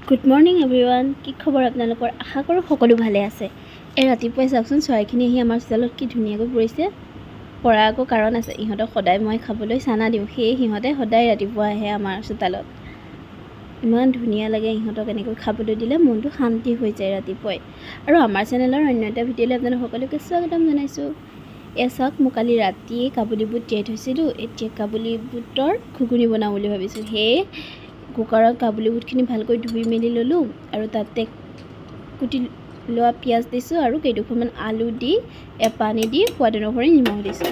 Good morning everyone, কি খবৰ আপোনালোকৰ? আশা কৰোঁ সকলো ভালে আছে। এই ৰাতিপুৱাই চাওকচোন চৰাইখিনি আহি আমাৰ চোতালত কি ধুনীয়াকৈ পৰিছে। পৰা আকৌ কাৰণ আছে, ইহঁতক সদায় মই খাবলৈ চানা দিওঁ, সেয়ে সিহঁতে সদায় ৰাতিপুৱা আহে আমাৰ চোতালত। ইমান ধুনীয়া লাগে ইহঁতক এনেকৈ খাবলৈ দিলে, মনটো শান্তি হৈ যায় ৰাতিপুৱাই। আৰু আমাৰ চেনেলৰ অন্য এটা ভিডিঅ'লৈ আপোনালোক সকলোকে স্বাগতম জনাইছোঁ। এয়া চাওক, মই কালি ৰাতিয়ে কাবুলী বুট তিয়াই থৈছিলোঁ। এতিয়া কাবুলী বুটৰ ঘুগুনি বনাওঁ বুলি ভাবিছোঁ। সেয়ে কুকাৰত কাবুলী বুটখিনি ভালকৈ ধুই মেলি ল'লোঁ আৰু তাতে কুটি লোৱা পিঁয়াজ দিছোঁ আৰু কেইডোখৰমান আলু দি পানী দি সোৱাদ অনুসৰি নিমখ দিছোঁ।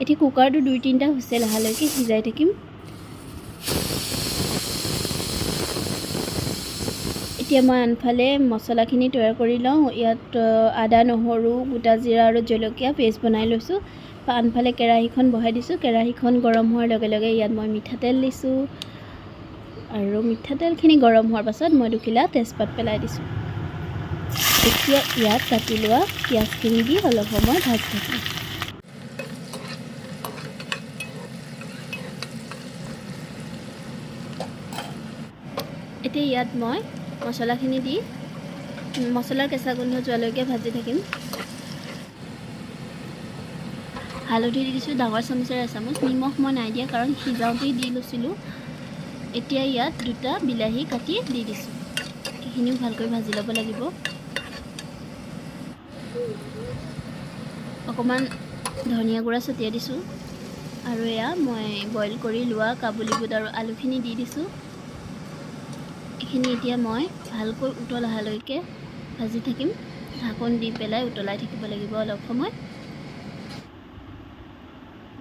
এতিয়া কুকাৰটো 2-3টা হুইচেল অহালৈকে সিজাই থাকিম। এতিয়া মই আনফালে মছলাখিনি তৈয়াৰ কৰি লওঁ। ইয়াত আদা, নহৰু, গোটা জিৰা আৰু জলকীয়া পেষ্ট বনাই লৈছোঁ। আনফালে কেৰাহীখন বহাই দিছোঁ। কেৰাহীখন গৰম হোৱাৰ লগে লগে ইয়াত মই মিঠাতেল দিছোঁ আৰু মিঠাতেলখিনি গৰম হোৱাৰ পাছত মই দুখিলা তেজপাত পেলাই দিছোঁ। এতিয়া ইয়াত কাটি লোৱা পিঁয়াজখিনি দি অলপ সময় ভাজি থাকিম। এতিয়া ইয়াত মই মছলাখিনি দি মছলাৰ কেঁচা গোন্ধ যোৱালৈকে ভাজি থাকিম। হালধি দি দিছোঁ ডাঙৰ চামুচেৰে এচামুচ। নিমখ মই নাই দিয়া, কাৰণ সিজাওঁতেই দি লৈছিলোঁ। এতিয়া ইয়াত 2টা বিলাহী কাটি দি দিছোঁ। এইখিনিও ভালকৈ ভাজি ল'ব লাগিব। অকণমান ধনিয়া গুড়া ছটিয়াই দিছোঁ আৰু এয়া মই বইল কৰি লোৱা কাবুলী বুট আৰু আলুখিনি দি দিছোঁ। এইখিনি এতিয়া মই ভালকৈ উতল অহালৈকে ভাজি থাকিম। ঢাকোন দি পেলাই উতলাই থাকিব লাগিব অলপ সময়।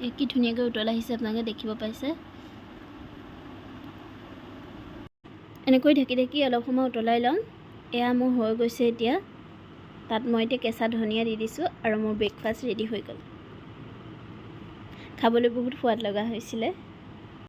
এই কি ধুনীয়াকৈ উতল আহিছে, আপোনালোকে দেখিব পাইছে। এনেকৈ ঢাকি ঢাকি অলপ সময় উতলাই ল'ম। এয়া মোৰ হৈ গৈছে। এতিয়া তাত মই এতিয়া কেঁচা ধনিয়া দি দিছোঁ আৰু মোৰ ব্ৰেকফাষ্ট ৰেডি হৈ গ'ল। খাবলৈ বহুত সোৱাদ লগা হৈছিলে।